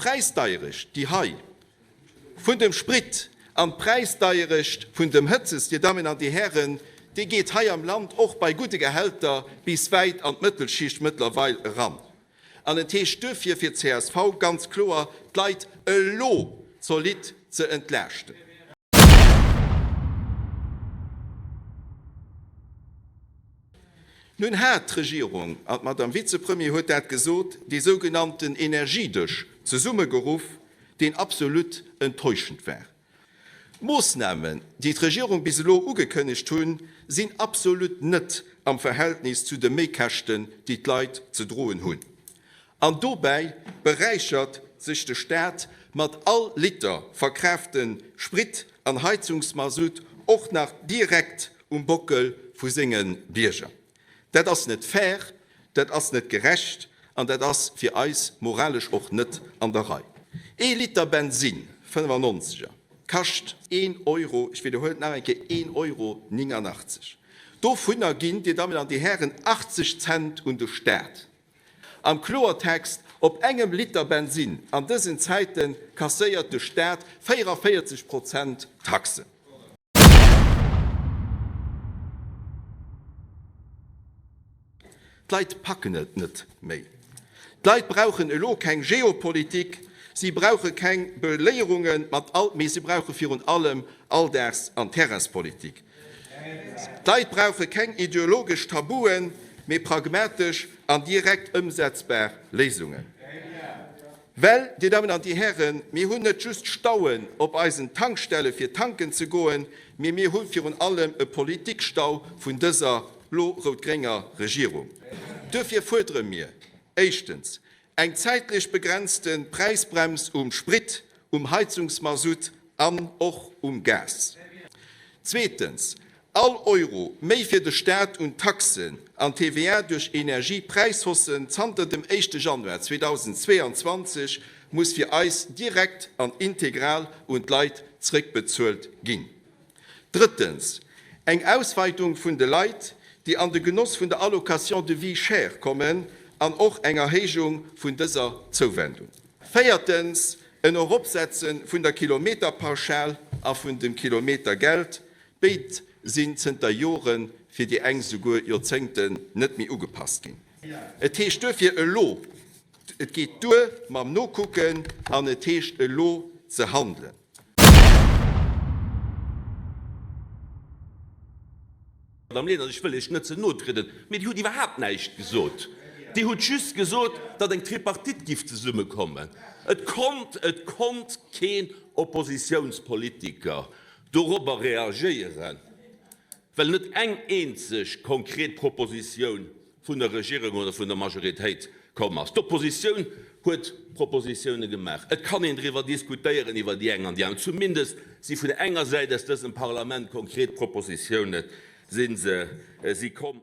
D'Präisdeierecht, déi hei vun dem Sprit an d'Präisdeierecht vun dem Hëtzes, Dir Dammen an Dir Hären, déi geet hei am Land och bei gudde Gehälter bis wäit an d'Mëttelschicht mëttlerweil eran. An et heescht duerfir fir d'CSV ganz kloer, d'Leit elo zolidd ze entlaaschten. Nun hat d'Regierung, an d'Madame Vizepremier huet dat gesot, dee sougenannten Energiedësch zesummegeruff, deen absolut enttäuschend war. D'Moossnamen, déi d'Regierung bis elo ugekënnegt hunn, sinn absolut net am Verhältnis zu de Méikäschten, déi d'Leit ze droen hunn. An dobäi beräichert sech de Staat mat all Liter verkraafte Sprit an Heizungsmasutt och nach direkt um Bockel vu senge Bierger. Dat ass net fair, dat ass net gerecht an dat ass fir eis moralesch och net an der Rei. Ee Liter Bensinn, 95er, kascht een Euro, ech widderhuelen et nach eng Kéier, een Euro 89. Dovunner ginn, Dir Dammen an Dir Hären, 80 Cent un de Staat. Am Kloertext, Op engem Liter Bensinn an dësen Zäite kasséiert de Staat 44 Prozent Taxen. D'Leit packen et net méi. D'Leit brauchen elo keng Geopolitik, si brauche keng Beléierunge mat all, mee si brauche virun allem Alldags an Terrainspolitik. D'Leit brauche keng ideologesch Tabuen, mee pragmatesch an direkt ëmsetzbar Léisungen. Well, Dir Dammen an Dir Hären, mir hunn net just Stauen op eisen Tankstelle fir tanken ze goen, mee mir hu virun allem e Politikstau vun dëser blo-rout-grénger Regierung. Duerfir fuerdere mir, éischtens, eng zäitlech begrenzte Präisbrems um Sprit, um Heizungsmasutt an och um Gas. Zweetens, all Euro méi fir de Staat un Taxen an TVA duerch Energiepräishaussen zanter dem éischte Januar 2022 muss fir eis direkt an integral un d'Leit zréckbezuelt ginn. Drëttens, eng Ausweitung vun de Leit, déi an de Genoss vun der Allocation de vie chère kommen, an och eng Erhéijung vun dëser Zouwendung. Véiertens, en Eropsetze vun der Kilometerpauschal a vun dem Kilometergeld. Béid sinn zënter Joren, fir déi eng souguer Joerzéngten, net méi ugepasst ginn. Et heescht duerfir elo, et geet duer mam Nokucken an et heescht elo ze handelen. Madame Lenert, ech wëll Iech net ze no trieden, mee Dir hutt iwwerhaapt näischt gesot. Dir hutt just gesot, datt eng Tripartite giff zesummekommen. Et konnt, et konnt keen Oppositiounspolitiker dorobber reagéieren, well net eng eenzeg konkret Propositioun vun der Regierung oder vun der Majoritéit komm ass. D'Oppositioun huet Propositioune gemaach. Et kann een driwwer diskutéieren, iwwer déi eng an déi aner. Zumindest si vun enger Säit aus dësem Parlament konkret Propositioune si se si komm.